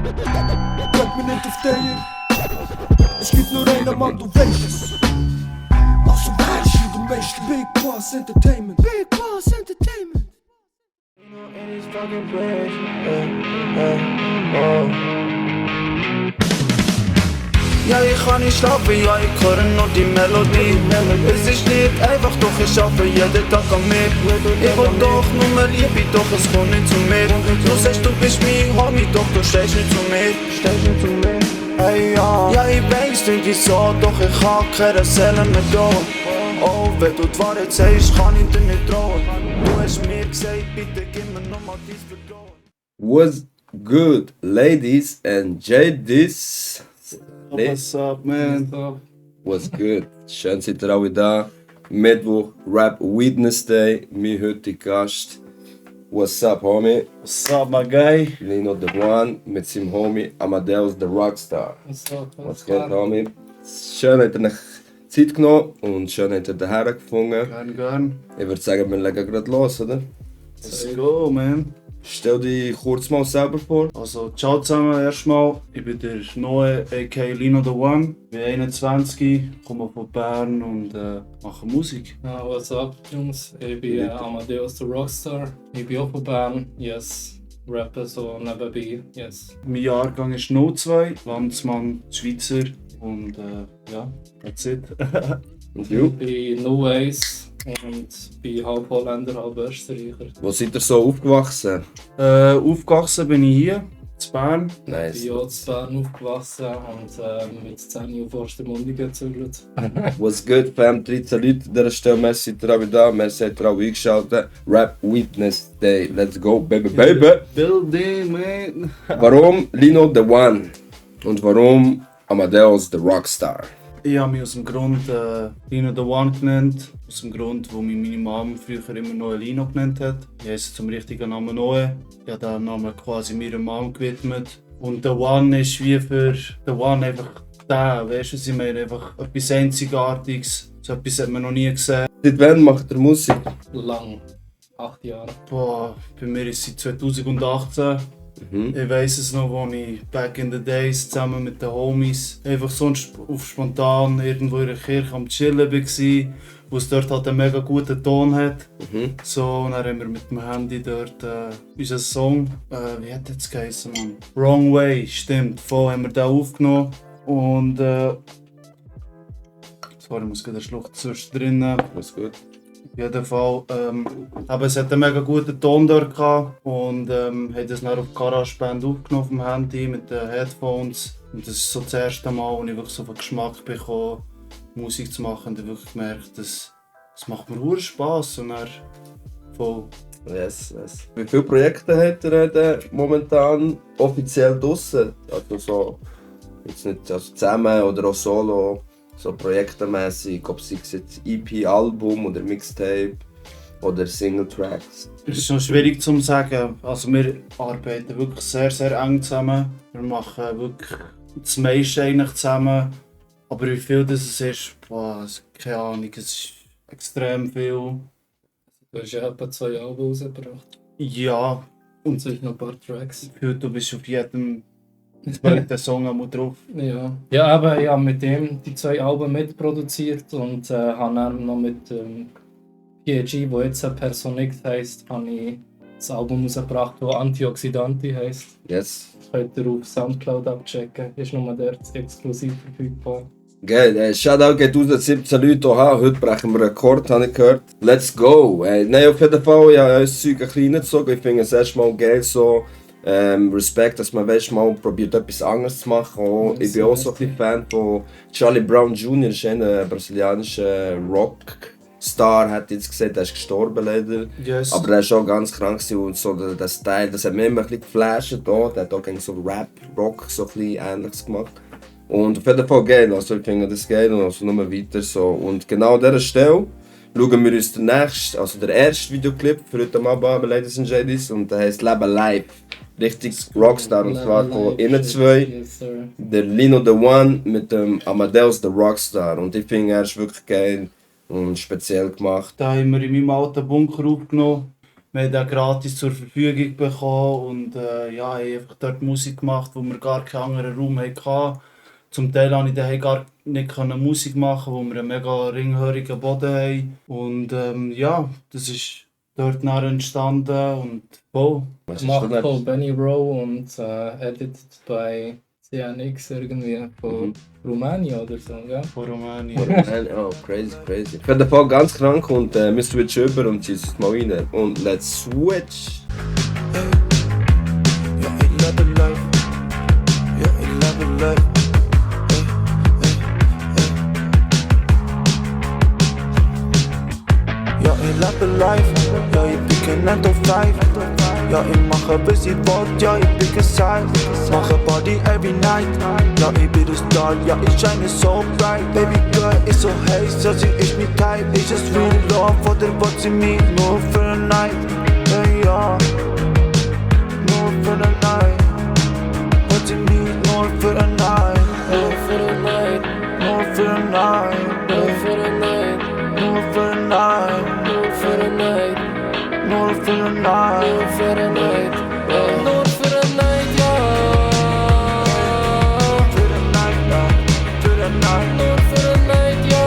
Bleib mir nicht auf dir. Es gibt nur einen Mann, du weißt es. Also weißt du, du weißt Big Boss Entertainment. Big Boss Entertainment. Ja, ich kann nicht schlafen, ja, ich höre nur die Melodie. Es ist nicht einfach, doch ich schaffe jeden Tag an mir. Ich will doch nur Liebe, doch es kommt nicht zu mir. Du sagst, du bist mein Homie, doch du stehst nicht zu mir. Hey, ja, ich weiss nicht wieso, doch ich hab keine Seele mehr da. Oh, wenn du die Wahrheit sagst, kann ich dir nicht trauen. Du hast mir gesagt, bitte gib mir nochmal dein Vertrauen. What's good, ladies and JDs? What's up, man? What's good? Schön seid ihr alle da. Mittwoch, Rap Wednesday. Mein heutiger Gast. What's up, homie? What's up, my guy? Lino the One mit seinem Homie Amadeus the Rockstar. Was geht, homie? Schön, habt ihr euch Zeit genommen und schön, habt ihr daher gefunden. Gern. Ich würde sagen, wir legen gerade los, oder? Let's go, man. Stell dich kurz mal selber vor. Also, ciao zusammen erstmal. Ich bin der Noe, aka Lino the One. Ich bin 21, komme von Bern und mache Musik. What's up, Jungs? Ich bin Amadeus the Rockstar. Ich bin auch von Bern. Yes. Rappe so nebenbei. Yes. Mein Jahrgang ist 02, Landsmann, Schweizer und ja, that's it. Und Ich du? bin No Ways und bin halb Holländer, halb Österreicher. Wo seid ihr so aufgewachsen? Aufgewachsen bin ich hier, in Bern. Ich Nice. bin auch in Bern aufgewachsen und mit 10 auf Ostermundigen gezügelt. What's good, fam? 13 Leute an dieser Stelle. Merci, seid ihr alle da. Merci, habt ihr alle eingeschaltet. Rap Wednesday. Let's go, baby, baby. Building, man. Warum Lino the One? Und warum Amadeus the Rockstar? Ich habe mich aus dem Grund Lino the One genannt. Aus dem Grund, wo mich meine Mom früher immer Noe Lino genannt hat. Ich heiße zum richtigen Namen Noe. Ich habe den Namen quasi meiner Mom gewidmet. Und The One ist wie für The One einfach der, weißt du, was ich meine? Einfach etwas Einzigartiges. So etwas hat man noch nie gesehen. Seit wann macht ihr Musik? Lang. 8 Jahre. Boah, bei mir ist es seit 2018. Ich weiss es noch, als ich back in the days zusammen mit den Homies einfach sonst auf spontan irgendwo in der Kirche am Chillen war, wo es dort halt einen mega guten Ton hat. So, und dann haben wir mit dem Handy dort unseren Song, wie hat das geheißen, Mann? Wrong Way, stimmt, voll haben wir den aufgenommen. Und sorry, ich muss gerade einen Schluck zwischendrin. Was gut? Auf jeden Fall, aber es hat einen mega guten Ton dort gehabt und haben das dann auf GarageBand aufgenommen auf dem Handy mit den Headphones. Und das ist so das erste Mal, wo ich wirklich so einen Geschmack bekomme, Musik zu machen und ich wirklich gemerkt, das macht mir ur Spass und dann voll. Yes. Wie viele Projekte hat er momentan offiziell draussen? Also so, jetzt nicht also zusammen oder auch solo? So projektemäßig, ob es jetzt EP, Album oder Mixtape oder Single-Tracks. Es ist schon schwierig zu sagen. Also wir arbeiten wirklich sehr, sehr eng zusammen. Wir machen wirklich das meiste eigentlich zusammen. Aber wie viel das ist, boah, keine Ahnung, es ist extrem viel. Du hast ja etwa 2 Alben rausgebracht. Ja, Und sonst noch ein paar Tracks. du bist auf jedem zweiten Song einmal drauf. Ja, aber ich habe mit dem die 2 Alben mitproduziert und habe dann noch mit PG, wo jetzt Personict heisst, habe ich das Album rausgebracht, das Antioxidanti heisst. Yes. Könnt ihr auf Soundcloud abchecken, ist nur dort exklusiv verfügbar. Geil, Shoutout geht aus an 17 Leute. Oha, heute brechen wir einen Rekord, habe ich gehört. Let's go! Nein, auf jeden Fall, ja, das Zeug ein bisschen reingezogen. Ich finde es erstmal geil so. Respekt, dass man mal probiert etwas anderes zu machen. Auch, ich bin auch so ein bisschen Fan von Charlie Brown Jr., ist ein brasilianischer Rockstar, hat jetzt gesagt, er ist gestorben leider. Yes. Aber er ist auch ganz krank gewesen und so der Style, das hat mich immer ein bisschen geflasht. Der hat auch so Rap, Rock so ein bisschen Ähnliches gemacht. Und auf jeden Fall geil, also ich finde das geil und also nur weiter so. Und genau an dieser Stelle schauen wir uns der erste Videoclip für heute Abend an, Ladies and Ladies, und der heisst Leben Live. Richtig Rockstar, und zwar von innen zwei. Yes, sir. Der Lino the One mit dem Amadeus the Rockstar. Und ich finde, er ist wirklich geil und speziell gemacht. Da haben wir in meinem alten Bunker aufgenommen. wir haben den gratis zur Verfügung bekommen und ja, haben einfach dort Musik gemacht, wo wir gar keinen anderen Raum hatten. Zum Teil konnte ich daheim gar nicht Musik machen, wo wir einen mega ringhörigen Boden haben. Und ja, das ist dort nachher entstanden und wow. Was ist Gemacht denn von Benny Rowe und edited bei CNX irgendwie von Rumänien oder so, gell? Von Rumänien. Oh, crazy, crazy. Ich werde Fall ganz krank und wir switchen über und ziehen es mal rein. Und let's switch! Ja, ich lebe life. Ja, ich lebe life. Ja, ich lebe life. Ja, ich bin kein 9 to 5. Ja, ich mache bis ich will. Ja, ich bin gesagt. Mache Party every night. Ja, ich bin der Star. Ja, ich shine so bright. Baby girl ist so heiß. Ja, sie ist nicht type. Ich just really love. Oder was sie mir nur für eine Night. Hey, ja. Nur für eine Night. Was sie mir nur für eine Night. Nur für eine Night. Nur für eine Night. Nur für eine Night. Nur für eine Night. Nur für eine Night. Nur für eine Night. Nur für eine Night. Nur für eine Night, ja. Für eine Night, ja. Für eine Night. Nur für eine Night, ja.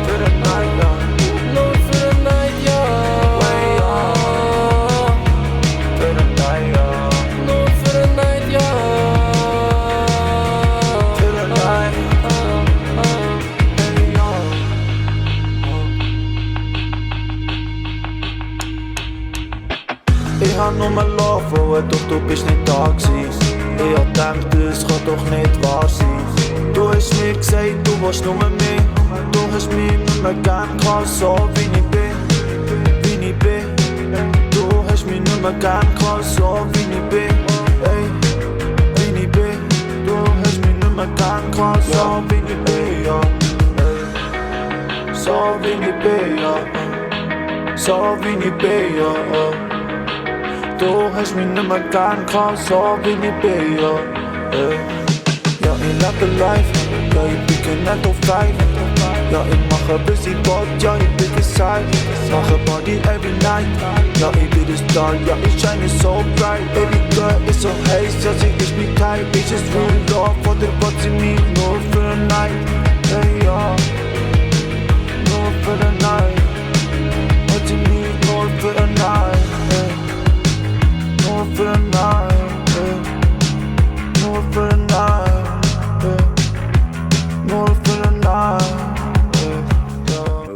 Für eine Night, ja. Nur für eine Night, ja. Für eine Night, ja. Nur für eine Night, ja. Für eine Night. Ich hab nur mal laufen, doch du bist nicht da gewesen. Ich hab gedacht, das kann doch nicht wahr sein. Du hast mir gesagt, du willst nur mich. Du hast mich nicht mehr gern gehabt, so wie ich bin. Wie ich bin. Du hast mich nicht mehr gern gehabt, so wie ich bin. Ey, wie ich bin. Du hast mich nicht mehr gern gehabt, so wie ich bin, ja. Ey, so wie ich bin, ja. So wie ich bin, ja. Du hast mich nicht mehr gern gehabt, so wie ich bin, ja. Ja, ich lebe life, ja, ich bin kein 9 to 5. Ja, ich mache bis ich will, ja, ich bin gesagt. Mache Party every night, ja, ich bin der Star, ja, ich shine so bright. Baby girl ist so heiß, ja, sie ist nicht type. Ich just really love, oder was sie mir nur für eine Night. Hey, ja, nur für eine Night. Was sie mir nur für eine Night. Nur für eine Night, nur für eine Night, nur für eine Night.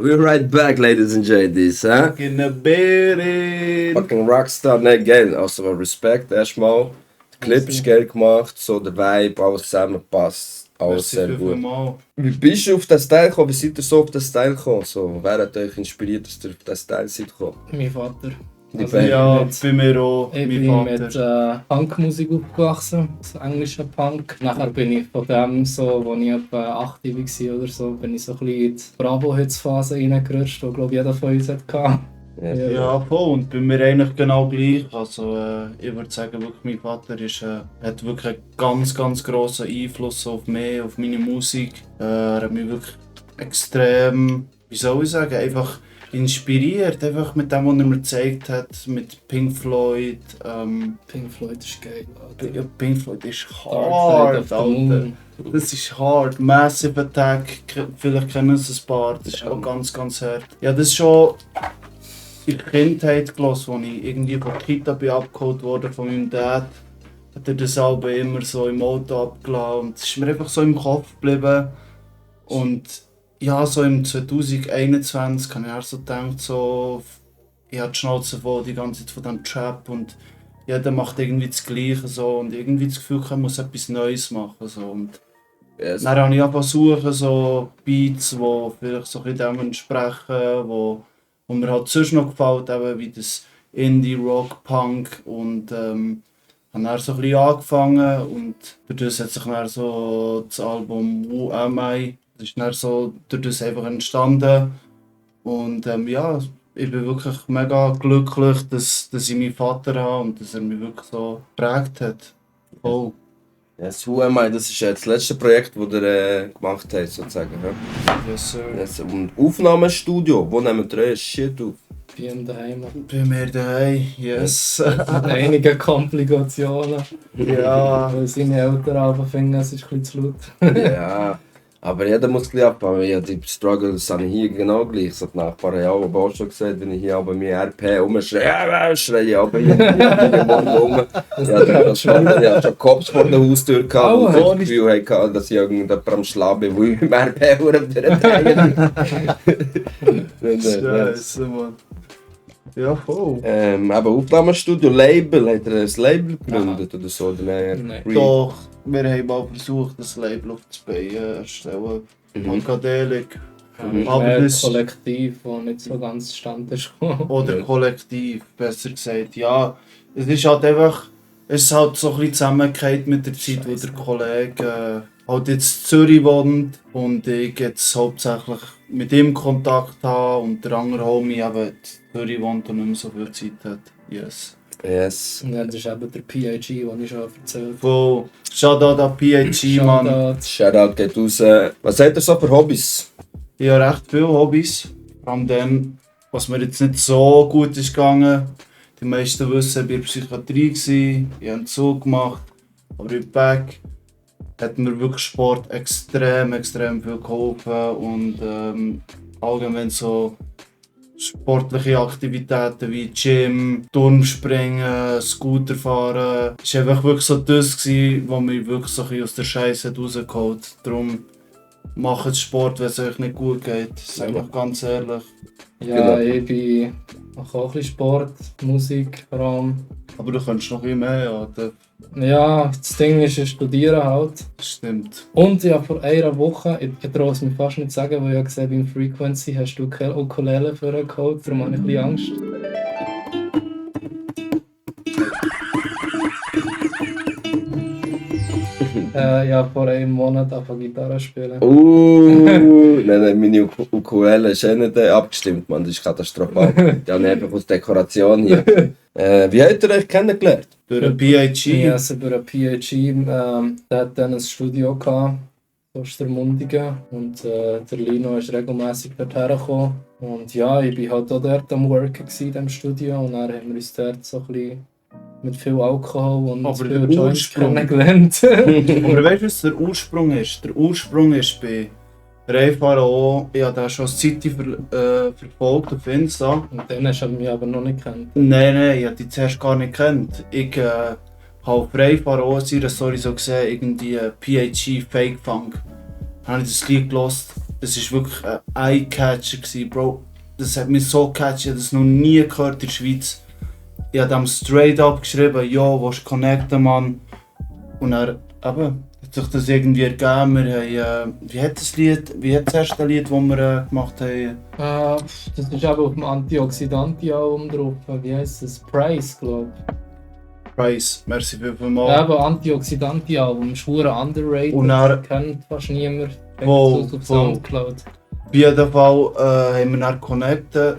We're right back, ladies and JDs, huh? In der Bärin. Fucking Rockstar, ne, geil. Also Respekt erstmal. Der Clip ist geil gemacht, so der Vibe, alles zusammen passt. Alles sehr gut. Wie bist du auf den Style gekommen? Wie seid ihr so auf den Style gekommen? So, wer hat euch inspiriert, dass ihr auf den Style seid gekommen? Mein Vater. Die Also, Band. Ja, bei mir auch. Ich mein bin Vater. mit Punkmusik aufgewachsen, so englischer Punk. Nachher bin ich von dem, so, als ich etwa 8 war oder so, bin ich so ein bisschen in die Bravo-Hits-Phase reingerutscht, die glaube jeder von uns hatte. Ja, voll. Und bei mir eigentlich genau gleich. Also, ich würde sagen, wirklich, mein Vater ist, hat wirklich einen ganz, ganz grossen Einfluss auf mich, auf meine Musik. Er hat mich wirklich extrem, wie soll ich sagen, einfach inspiriert, einfach mit dem, was er mir gezeigt hat, mit Pink Floyd. Pink Floyd ist geil, Alter. Ja, Pink Floyd ist Dark hard, Side of the Alter. Moon. Das ist hard. Massive Attack, vielleicht kennen es ein paar, das ist auch ganz, ganz hart. Ja, das ist schon in der Kindheit gehört, als ich irgendwie von der Kita bin abgeholt wurde von meinem Dad. Hat er das Album immer so im Auto abgelassen und es ist mir einfach so im Kopf geblieben. Und ja, so im 2021 habe ich auch so gedacht, so, ich habe die Schnauze voll die ganze Zeit von diesem Trap und jeder macht irgendwie das Gleiche so und irgendwie das Gefühl, ich muss etwas Neues machen. So. Und Yes. dann habe ich angefangen zu suchen, so Beats, die vielleicht so ein bisschen dem entsprechen, wo mir halt sonst noch gefällt, eben wie das Indie, Rock, Punk und habe dann so ein bisschen angefangen und dadurch hat sich dann so das Album Who Am I, das ist dann so durch das einfach entstanden und ja, ich bin wirklich mega glücklich, dass ich meinen Vater habe und dass er mich wirklich so geprägt hat. Voll. Yes, Who Am I, das ist das letzte Projekt, das ihr gemacht habt, sozusagen. Ja? Yes, sir. Yes. Und Aufnahmestudio, wo nehmt ihr Shit auf? Bei ihm daheim. Bei mir daheim, yes. Einige Komplikationen. Ja. Weil seine Eltern aber finden, es ist ein bisschen zu laut. Ja, aber jeder muss ein bisschen abbauen. Ja, die Struggles habe ich hier genau gleich. So die Nachbarn haben auch schon gesagt, wenn ich hier bei mir RP rumschreie, schreie ich aber hier morgen rum. Ich hatte schon Cops vor der Haustür gehabt, Oh, und ich das Gefühl hatte, dass ich irgendjemand am Schlafen bin, wo ich mit dem RP durchdrehe. Scheiße, Mann. Ja, voll. Aber Aufnahmestudio, Label, hat er ein Label gegründet oder so? Oder Nein. Doch, wir haben mal versucht, das Label auf die Beine erstellen. Funkadelic. Aber Aber das- das Kollektiv, das nicht so ganz zustande ist gekommen. Oder Kollektiv, besser gesagt. Ja, es ist halt einfach, es ist halt so ein bisschen zusammengehängt mit der Zeit, wo der Kollege halt jetzt in Zürich wohnt und ich jetzt hauptsächlich mit ihm Kontakt habe und der andere Homie eben in Zürich wohnt und nicht mehr so viel Zeit hat. Yes. Yes. Und das ist eben der PIG, den ich schon erzählt habe. Voll. Shoutout an PIG, Mann. Shoutout. Shoutout geht raus. Was habt ihr so für Hobbys? Ich habe recht viele Hobbys. Vor allem dann, was mir jetzt nicht so gut ist gegangen. Die meisten wissen, ich war in der Psychiatrie, ich habe einen Zug gemacht. Aber ich bin back. Hat mir wirklich Sport extrem viel geholfen. Und allgemein so sportliche Aktivitäten wie Gym, Turmspringen, Scooter fahren. Es war einfach wirklich so das, was mich wirklich so ein bisschen aus der Scheiße rausgeholt hat. Darum macht Sport, wenn es euch nicht gut geht. Sag ich ganz ehrlich. Ja, Genau. mache auch ein bisschen Sport, Musik vor allem. Aber du kannst noch ein bisschen mehr, ja. Das Ja, das Ding ist, ich studiere halt. stimmt. Und ja, vor einer Woche, ich traue es mir fast nicht sagen, weil ich ja gesehen beim Frequency hast du keine Ukulele für einen Code, darum habe ich ein bisschen Angst. Ja, vor einem Monat angefangen Gitarre spielen. Nein, meine Ukulele ist nicht abgestimmt, man. Das ist katastrophal. Die haben einfach aus Dekoration hier. Wie habt ihr euch kennengelernt? Durch ein PIG. Ja, also über ein PhD, der hat dann ein Studio gehabt, Ostermundigen, und der Lino ist regelmäßig dorthin gekommen. Und ja, ich war halt auch dort am Worken in diesem Studio und dann haben wir uns dort so ein bisschen mit viel Alkohol und Aber viel der Joints Ursprung- kennengelernt. Aber weißt du, was der Ursprung ist? Der Ursprung ist bei Reifaro. Ich habe da schon eine Zeit verfolgt auf Insta. Und dann hast du mich aber noch nicht gekannt. Nein, ich habe die zuerst gar nicht gekannt. Ich habe auf Reifaro in ihrer Story so gesehen, irgendwie PHG Fake Funk. Dann habe ich das Lied gehört. Das war wirklich ein Eye-Catcher, Bro. Das hat mich so gecatcht, ich habe das noch nie gehört in der Schweiz. Ich habe dem straight up geschrieben, ja, willst du connecten, Mann? Und er eben, hat sich das irgendwie ergeben. Wir haben, wie hat das erste Lied, das wir gemacht haben? Das ist eben auf dem Antioxidanti-Album drauf. Wie heisst das? Price, glaube ich. Price, merci Ja, vielmals. aber Antioxidanti-Album ist verdammt underrated. Und dann- Kennt fast niemand. Voll, Auf voll. Soundcloud. Auf jeden Fall haben wir dann connecten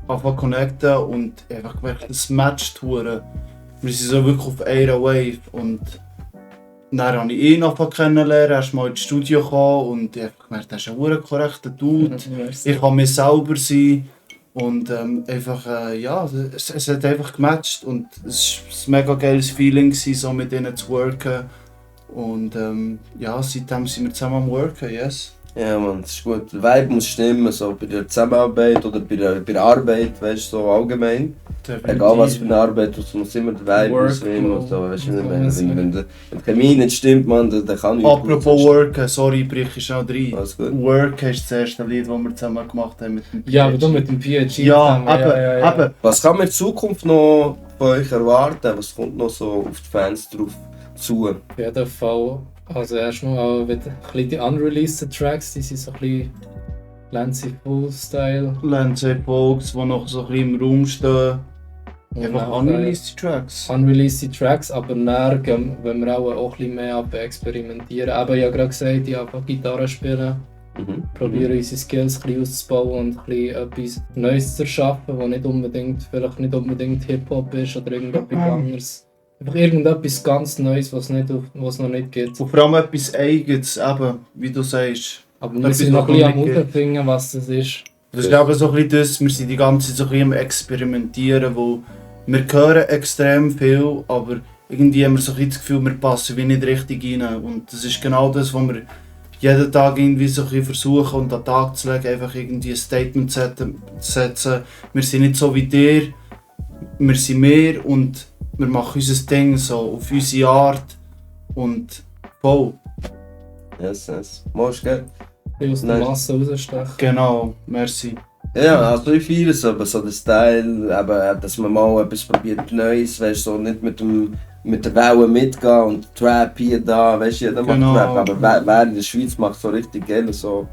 und einfach gemerkt, das matcht hure. Wir sind so wirklich auf einer Wave und dann habe ich ihn angefangen kennenlernen, er ist mal ins Studio gekommen und ich habe gemerkt, er ist ein hure korrekter Dude. Ich kann mir selber sein und ja, es hat einfach gematcht und es war ein mega geiles Feeling, so mit ihnen zu worken. Und ja, seitdem sind wir zusammen am Worken, yes. Ja, man, das ist gut. Der Vibe muss stimmen, so bei der Zusammenarbeit oder bei der Arbeit, weißt du, so allgemein. Egal was für eine Arbeit, es muss immer der Vibe Workflow. stimmen und so, weißt du, So wenn müssen wir- wenn der Chemie nicht stimmt, man, dann kann nichts Apropos gut sein. Worken, sorry, brich ich schnell rein. Alles gut. Work ist das erste Lied, das wir zusammen gemacht haben mit dem Ja, aber du PhD. mit dem PhD. Ja, zusammen, eben. Was kann man in Zukunft noch von euch erwarten? Was kommt noch so auf die Fans drauf zu? Auf jeden Fall. Also erstmal auch wieder ein bisschen die unreleased Tracks, die sind so ein bisschen Lancy Full-Style. Landscape Folks, die noch so ein bisschen im Raum stehen. Und Einfach auch, unreleased Tracks. Unreleased Tracks, aber dann wenn wir auch ein bisschen mehr experimentieren. Aber ich habe gerade gesagt, ich habe Gitarre spielen. Probieren unsere Skills ein bisschen auszubauen und ein bisschen etwas Neues zu erschaffen, was vielleicht nicht unbedingt Hip-Hop ist oder irgendetwas anderes. Einfach irgendetwas ganz Neues, was noch nicht gibt. Und vor allem etwas Eigenes, eben, wie du sagst. Aber wir Etwas, sind noch was ein bisschen am nicht gibt. herausfinden, was das ist. Das ist eben so ein bisschen das, wir sind die ganze Zeit so ein bisschen am Experimentieren, wo wir hören extrem viel, aber irgendwie haben wir so ein bisschen das Gefühl, wir passen wie nicht richtig rein. Und das ist genau das, was wir jeden Tag irgendwie so ein bisschen versuchen und an den Tag zu legen, einfach irgendwie ein Statement setzen. Wir sind nicht so wie dir, wir sind mehr und wir machen unser Ding so auf unsere Art und voll. Yes. Machst du gell? Aus der Nice. Masse rausstechen. Genau, merci. Ja, also ich feiere es, aber so der Style, aber dass man mal etwas probiert Neues, weißt du, so nicht mit der Welle mitgehen und Trap hier, da, weißt du, jeder macht Genau. Trap, aber wer in der Schweiz macht so richtig geil, so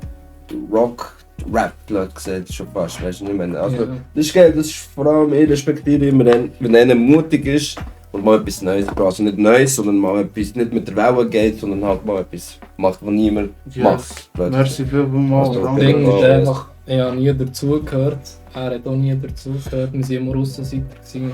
Rock, Rap, blöd gesagt, schon fast, weißt du, nicht mehr. Also, Ja. das ist geil, das ist vor allem, ich respektiere immer, wenn einer mutig ist und mal etwas Neues braucht. Also nicht Neues, sondern mal etwas, nicht mit der Welle geht, sondern halt mal etwas macht, was niemand macht. blöd Merci vielmals. Also, danke. Ding ist Ja. einfach, ich habe nie dazugehört. Er hat auch nie dazugehört. Wir waren immer Aussenseiter. gewesen.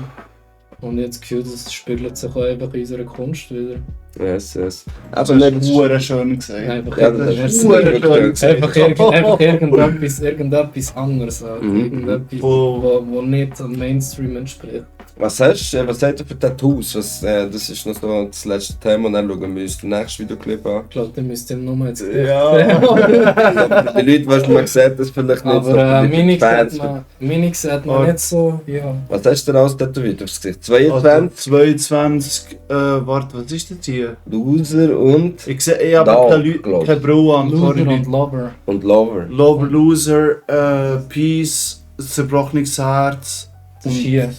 Und jetzt das Gefühl, das spiegelt sich auch einfach in unserer Kunst wieder. Yes. Das Aber ist nicht hure schön gesagt. Einfach, Ja, einfach, das ist hure schön schön gesagt. einfach irgendetwas anderes. Halt. Irgendetwas, wo nicht am Mainstream entspricht. Was hast du für Tattoos? Das ist noch so das letzte Thema, und dann schauen wir uns den nächsten Videoclip an. Ich glaube, der müsste ihm nur jetzt Ja. Die Leute, was man sieht, das vielleicht nicht so. Aber für die Minix Fans. hat man nicht so. Ja. Was hast du denn alles tätowiert aufs Gesicht? Also 22, 22, warte, was ist das hier? Loser und Ich sehe, ich habe Dog, keine glaub ich. keine Brille an. Loser sorry. und Lover. Lover. Lover, Loser, Peace, zerbrochenes Herz. Das ist hier.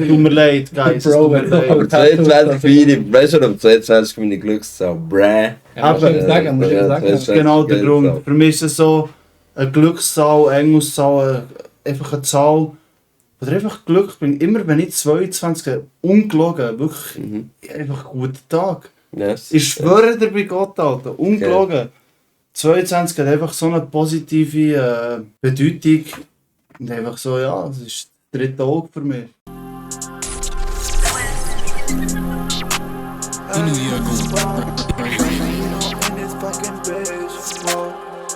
Tut mir leid, guys. Bro, Tut mir leid. Aber 22 meine, weißt du, um 22 meine Glückszahl. Bräh. Ja, musst du ihm sagen, musst du ihm Ja, sagen. das Das ist genau der Grund. Für mich ist es so eine Glückszahl, eine Engelszahl, einfach eine Zahl, oder einfach Glück bringt. Immer wenn ich 22 habe, ungelogen, wirklich einfach einen guten Tag. Yes. Ich schwöre dir bei Gott, Alter, ungelogen. 22 hat einfach so eine positive Bedeutung. Und einfach so, ja, das ist das dritte Auge für mich.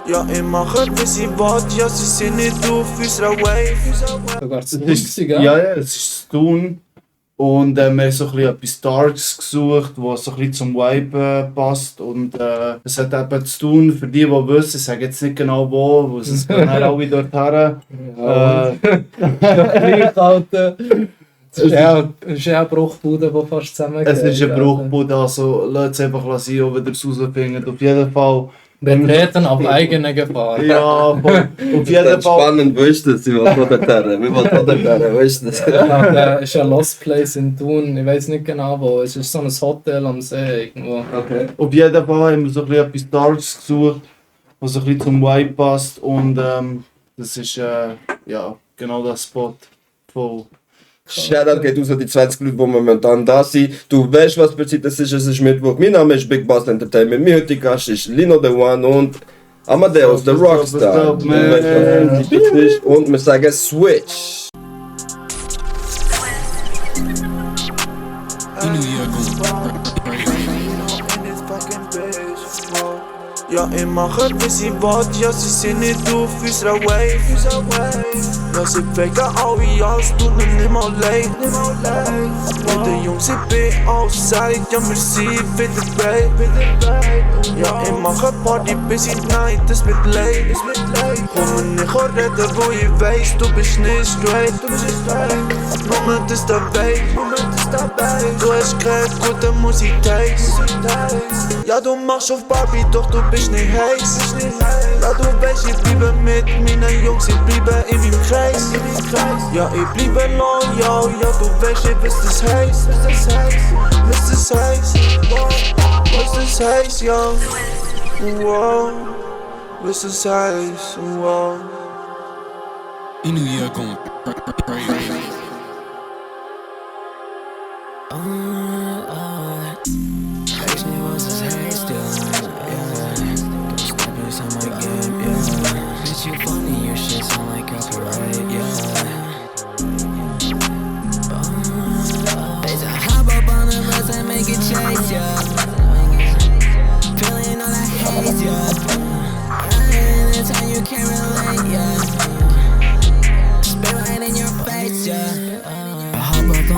Ja, ich mache, wie sie will, ja, sie sind nicht auf unserer Wave. Sogar zu Es ist, 50, ja, ja, es ist Stun. Und wir haben so ein bisschen etwas Darks gesucht, was so ein bisschen zum Vibe passt. Und es hat eben zu tun, für die wissen, ich sage jetzt nicht genau wo, wo es gehen dann alle dort her. Gleich, Alter. Es ist ja eine Bruchbude, die fast zusammengeht. Es ist ein Bruchbude, also lasst es einfach sein, ob ihr es rausfindet. Auf jeden Fall. Betreten auf eigene Gefahr. Ja, voll. Auf Das jeden ist Fall. spannend, wo ist das? Ich will von der Terre. Wie will von der Terre? Wo ist das? Da ist ein Lost Place in Thun, ich weiß nicht genau wo. Es ist so ein Hotel am See irgendwo. Okay. Auf jeden Fall haben wir so ein bisschen etwas Darks gesucht, was so ein bisschen zum Vibe passt. Und das ist ja, genau das Spot. Voll. Shoutout geht aus an die 20 Leute, die momentan da sind. Du weißt, was für Zeit das ist. Es ist Mittwoch. Mein Name ist Big Boss Entertainment. Mein heutiger Gast ist Lino The One und Amadeus, der Rockstar. What's up, Du weißt, was für Zeit das ist. Und wir sagen Switch. Ja, ich mache, wie sie will, ja, sie sind nicht auf unserer Wave. Ja, sie faken alle, als tut mir nicht mal leid. Mit den Jungs, ich bin outside, ja, wir sind wieder bereit. Ja, ich mache Party bis in die Night, das wird leid. Komm nicht reden, wo ich weiss, du bist nicht straight. Nur das dabei, du hast keine gute Musik-Taste. Ja, du machst auf Barbie, doch du bist nicht heiß. Ja, du weißt, ich bleibe mit meinen Jungs, ich bleibe in meinem Kreis. Ja, ich bleibe loyal, ja, du weißt, ich was das heißt. Was das heißt, was das heißt, ja. Wow, was das heißt, wow. You knew you were going crazy. Actually, was this hate still? Yeah, don't step inside my game, yeah. Bitch, you funny, your shit sound like copyright, yeah.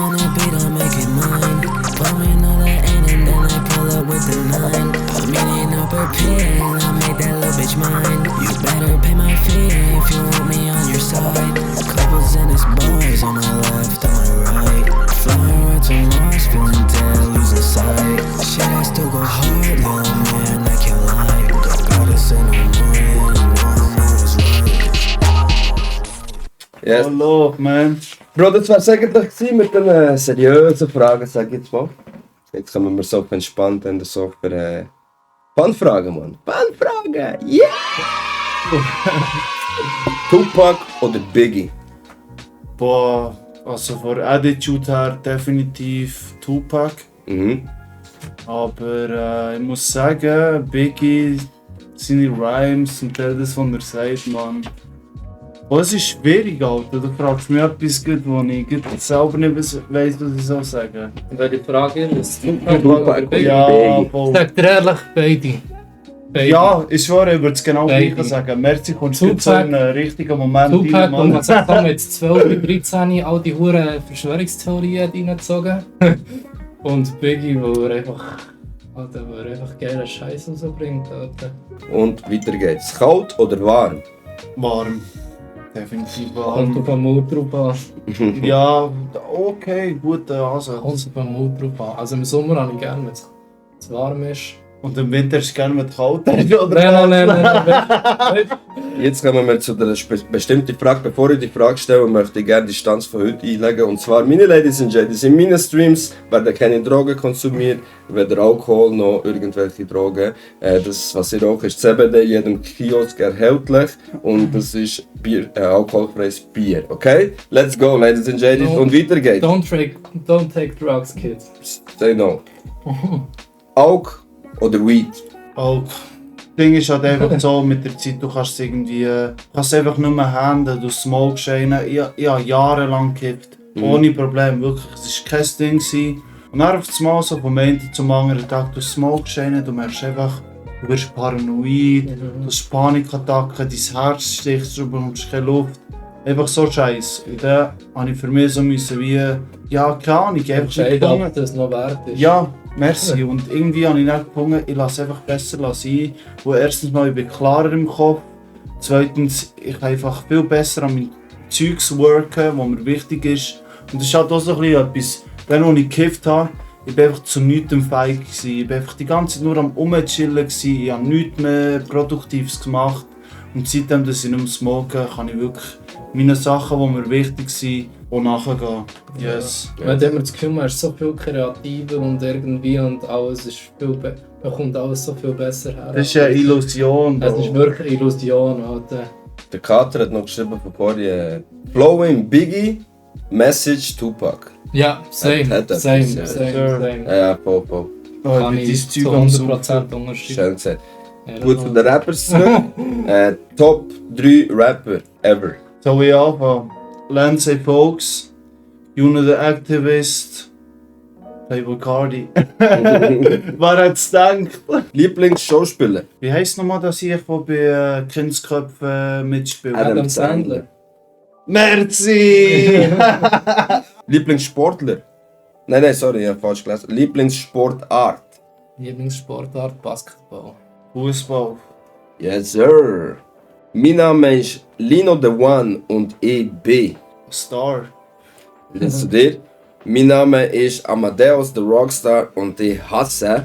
on the beat, I make it mine. Blowing all that ain't and then I pull up with the 9. I'm eating up her pin, I make that little bitch mine. You better pay my fee if you want me on your side. Couples and his boys on my left, on my right. Flying right to Mars, feeling dead, losing sight. Shit, I still go hard, little man, I can't lie. Don't gotta say no more, yeah, you know I'm always right. Yes. Hallo, man. Bro, das wär's eigentlich gewesen mit den seriösen Fragen, sag ich jetzt mal. Jetzt kommen wir so auf entspannt und so für Fun-Fragen, Mann. Fun-Fragen, yeah! Tupac oder Biggie? Boah, also von Attitude her definitiv Tupac. Mhm. Aber ich muss sagen, Biggie, seine Rhymes und all das, was er sagt, man. Oh, es ist schwierig, Alter. Du fragst mich etwas, wo ich selber nicht weiss, was ich soll sagen. Welche Frage ist das? Tupac oder Ja, Biggie? voll. Sag dir ehrlich, beide. Beide. Ja, ich schwöre, ich würde es genau Beide. gleich sagen. Merci, kommst du Tupac. zu einem richtigen Moment Tupac, rein, und man Mann. sagt so mit 12, 13 all die huren Verschwörungstheorien reingezogen. Und Biggie, wo er einfach geile Scheiße rausbringt, Alter. Und weiter geht's. Kalt oder warm? Warm. Definitiv Kommt warm. auf den Mut drauf an. Ja, okay, guter Ansatz. Kommt auf den Mut drauf an. Also im Sommer habe ich gerne, wenn es zu warm ist. Und im Winter ist gerne mit kalt, oder? Nein. Jetzt kommen wir zu der bestimmten Frage. Bevor ich die Frage stelle, möchte ich gerne die Stanz von heute einlegen. Und zwar, meine Ladies and Gentlemen, in meinen Streams werden keine Drogen konsumiert, weder Alkohol noch irgendwelche Drogen. Das, was ich rauche, ist CBD, in jedem Kiosk erhältlich. Und das ist Bier, alkoholfreies Bier. Okay? Let's go, Ladies and Gentlemen. Und weiter geht's. Don't take drugs, kids. Say no. Alk oder Weed? Auch. Das Ding ist halt einfach so, mit der Zeit, du kannst es irgendwie, kannst einfach nicht mehr handeln, du smokest einen. Ich habe jahrelang gekifft, ohne Problem, wirklich, es war kein Ding gewesen. Und dann auf das Mal so vom einen zum anderen Tag, du smokest einen, du merkst einfach, du wirst paranoid, du hast Panikattacken, dein Herz sticht, du bekommst keine Luft. Einfach so Scheiß. Und dann musste ich für mich so müssen wie, ja, keine Ahnung, einfach Entscheiden, ob das noch wert ist. ja, merci. Und irgendwie habe ich dann gefunden, ich lasse einfach besser sein. Und erstens mal, ich bin klarer im Kopf. Zweitens, ich kann einfach viel besser an meinem Zeugs worken, was mir wichtig ist. Und das ist halt auch so ein bisschen etwas, dann als ich gekifft habe, ich war einfach zu nichts fähig. Ich war einfach die ganze Zeit nur am Rumchillen, ich habe nichts mehr Produktives gemacht. Und seitdem, dass ich nicht mehr smoke, kann ich wirklich meine Sachen, die mir wichtig sind, auch nachgehen. Yes. Wenn du immer das Gefühl hast, man ist so viel kreativer und irgendwie und alles ist man kommt alles so viel besser her. Das ist eine Illusion. Es ist wirklich eine Illusion, Alter. Der Kater hat noch geschrieben von vorhin, Flowing Biggie, Message Tupac. Ja, same. Hat etwas, Same. ja. Ja, voll. Oh, Kann mit ich diesem zu Zeug am Suchen. 100% unterschreiben. Schön gesagt. Ja, Gut, zu den Rappers zurück. Top 3 Rapper ever. Soll ich anfangen? Lance Folks, Juno the Activist, Playboy Cardi. Wer hat es gedacht? Lieblingsschauspieler? Wie heisst nochmal das hier, der bei Kindsköpfen mitspielt? Adam Sandler. Merci! Lieblingssportler? Nein, sorry, ich habe falsch gelesen. Lieblingssportart? Lieblingssportart Basketball. Fußball. Yes, sir. Mein Name ist Lino the One und ich bin. Star. Jetzt zu dir. Mein Name ist Amadeus the Rockstar und ich hasse.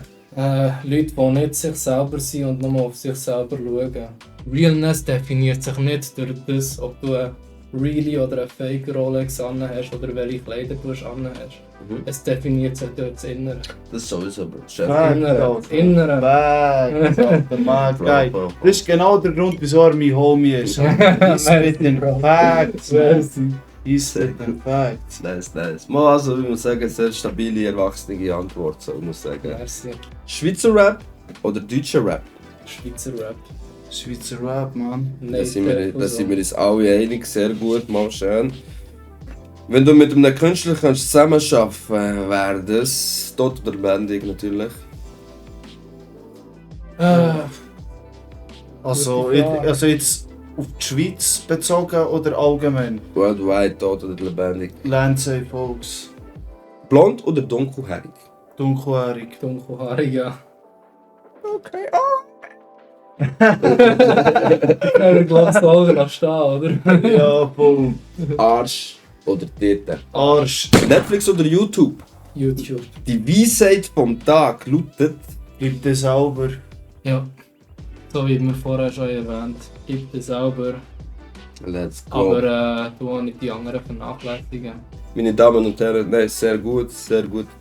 Leute, die nicht sich selber sind und nur auf sich selber schauen. Realness definiert sich nicht durch das, ob du eine Really oder eine Fake Rolex anhast oder welche Kleider du anhast. Es definiert sich durch das Innere. Das ist sowieso, Bro. Chef. Innere. Facts, Alter, man, geil. Bro. Das ist genau der Grund, wieso er mein Homie ist. Ist mit den Facts, man. Ist mit den Facts. Nice. Mal also, ich muss sagen, sehr stabile, erwachsene Antwort, so ich muss sagen. Merci. Schweizer Rap oder deutscher Rap? Schweizer Rap. Schweizer Rap, man. Da sind wir uns alle einig, sehr gut, mal schön. Wenn du mit einem Künstler kannst zusammenarbeiten, wäre das tot oder lebendig natürlich. Also jetzt auf die Schweiz bezogen oder allgemein? Worldwide, tot oder lebendig. Lance Folks. blond oder dunkelhaarig? Dunkelhaarig. Dunkelhaarig, ja. Okay, Ich glaube, es auch stehen, oder? Ja, voll. Arsch oder Titten? Arsch. Netflix oder YouTube? YouTube. Die Weisheit vom Tag lautet... Bleib dir sauber. Ja. So wie wir vorher schon erwähnt. Gib dir selber. Let's go. Aber du auch nicht die anderen vernachlässigen. Meine Damen und Herren, nein, sehr guter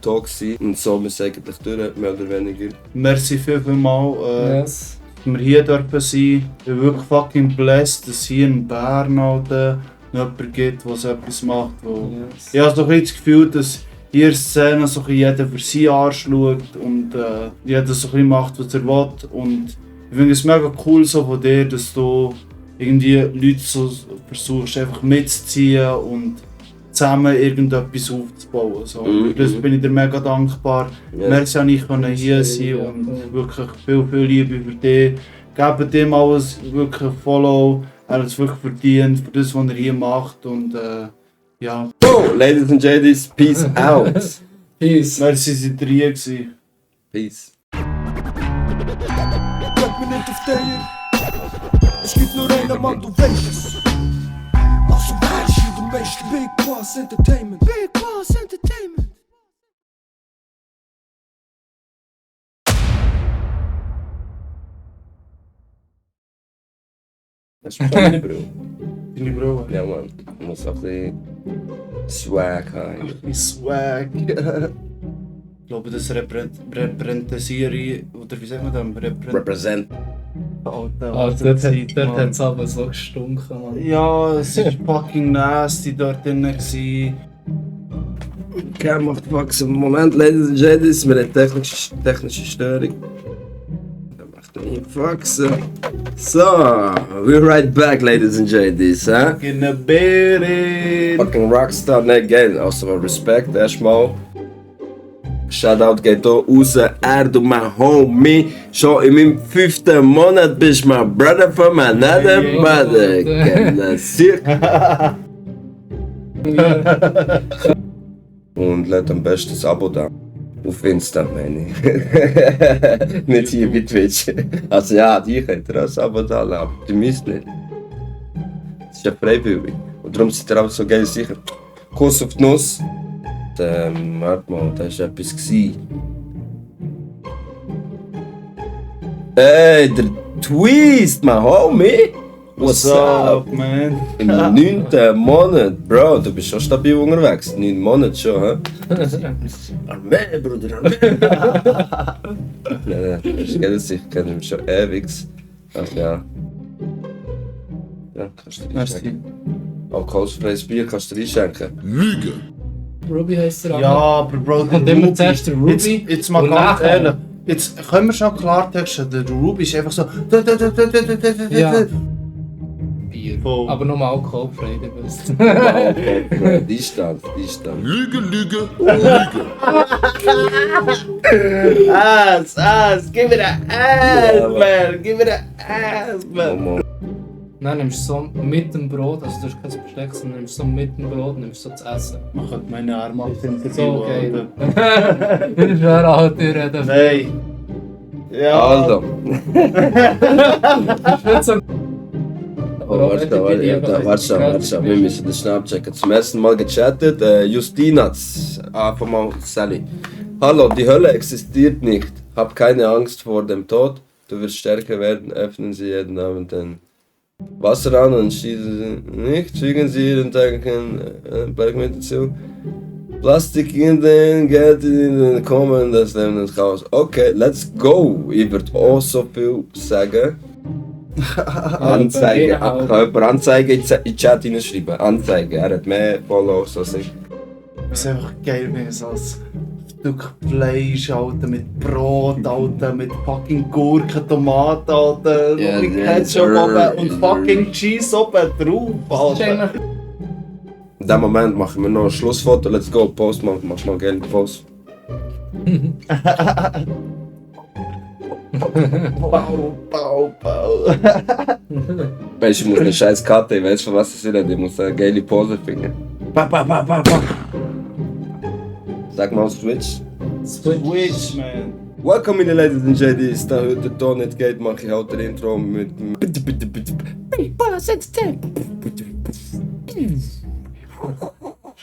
Talk gewesen. Und so, wir sind eigentlich durch, mehr oder weniger. Merci vielmals, Yes. dass wir hier dürfen sein. Ich bin wirklich fucking blessed, dass es hier in Bern Alter, jemanden gibt, der so etwas macht. Yes. Ich habe so ein bisschen das Gefühl, dass hier in Szene so ein bisschen jeder für seinen Arsch schaut und jeder so ein bisschen macht, was er will. Und ich finde es mega cool so von dir, dass du irgendwie Leute so versuchst einfach mitzuziehen und zusammen irgendetwas aufzubauen. So. Das bin ich dir mega dankbar. Yes. Merci, dass ich hier sein Ja, und wirklich viel Liebe für dich. Gebt ihm alles wirklich ein Follow. Er hat es wirklich verdient für das, was er hier macht. Und ja, So, Ladies and Ladies, peace out. Peace. merci, seid ihr hier gewesen. Peace. Kijk me niet of tegen. Es gibt nur einen Mann, du weißt es. Also weißt du, du meeste Big Boss Entertainment. Big Boss Entertainment. Das ist meine Brille. Deine Brille. Ja, man. Ich muss auch ein bisschen Swag haben. Mein Swag. Ich glaube, das repräsentiere ich, oder wie sagt man das? Represent. Also dort hat es aber so gestunken, Mann. Ja, es war fucking nasty dort drin. gewesen. Okay, macht wachsen. Moment, Ladies and Ladies, wir haben technische Störung. Da macht er nicht wachsen. So, we're right back, Ladies and Ladies, hä? Fucking a Bärin. Fucking Rockstar, ne, geil. Also Respekt erstmal. Shoutout geht hier raus, du mein Homie. Schon in meinem 5. Monat bist mein Brother von my another Hey, mother. Gerne sick. Und lasst am besten das Abo da. Auf Insta, meine ich. Nicht hier bei Twitch. Also ja, die könnt ihr auch das Abo da lassen, aber die müsst nicht. Das ist ja freiwillig. Und darum seid ihr auch so geil sicher. Kuss auf die Nuss. Warte mal, da war etwas. Hey, der Twist, mein Homie! What's up? man? Im 9. Monat, Bro, du bist schon stabil unterwegs. 9 Monate schon, hä? Armee, Bruder, Armee! Nein, ich kenne es, ich kenne ihn schon ewig. Ach ja. Ja, kannst du dir Merci. einschenken. Alkoholfreies Bier kannst du dir einschenken. Ruby heisst der Ja, aber Bro, Und der immer zuerst der Ruby Jetzt mal und ganz nachher- ehrlich. Jetzt können wir schon Klartext. Der Ruby ist einfach so. Ja. Bier. Voll. Aber nur alkoholfrei, du wisst. Alkoholfrei, die stand. Ass, give it a ass, man, give it a ass, man. Dann nimmst du so mit dem Brot, also du hast kein Besteck, sondern nimmst so mit dem Brot, nimmst du so zu essen. Man könnte meine Arme abfinden. So geil. Ich schwöre, Alter, ich rede. Nein. Ja. Also. Ich will so... Oh, warte schon, wir müssen das schnell abchecken. Zum ersten Mal gechattet, Justinaz, einfach mal Sally. Hallo, die Hölle existiert nicht. Hab keine Angst vor dem Tod. Du wirst stärker werden, öffnen Sie jeden Abend den Wasser an und schießen Sie nicht. Fügen Sie Ihren Tanken Bergmittel zu. Plastik in den, Geld in den, kommen, das Leben ins Chaos. Okay, let's go. Ich würde auch so viel sagen. Anzeige. Kann jemand Anzeige in den Chat hineinschreiben? Anzeige. Er hat mehr Follows als ich. Es ist einfach geil, wenn es als Stück Fleisch, Alter, mit Brot, Alter, mit fucking Gurken, Tomaten, Alter, Ja, mit ja, Ketchup sir. oben und fucking Cheese oben drauf, Alter. In dem Moment machen wir noch ein Schlussfoto. Let's go. Post mal. Mach mal gerne Post. Bau. Weißt du, ich muss eine scheiß Karte. Ich weiß von was es ist. Ich muss eine geile Pose finden. Sag mal Switch. Switch, man. Welcome meine Ladies and JDs, da heute der Ton nicht geht, mache ich halt der Intro mit dem...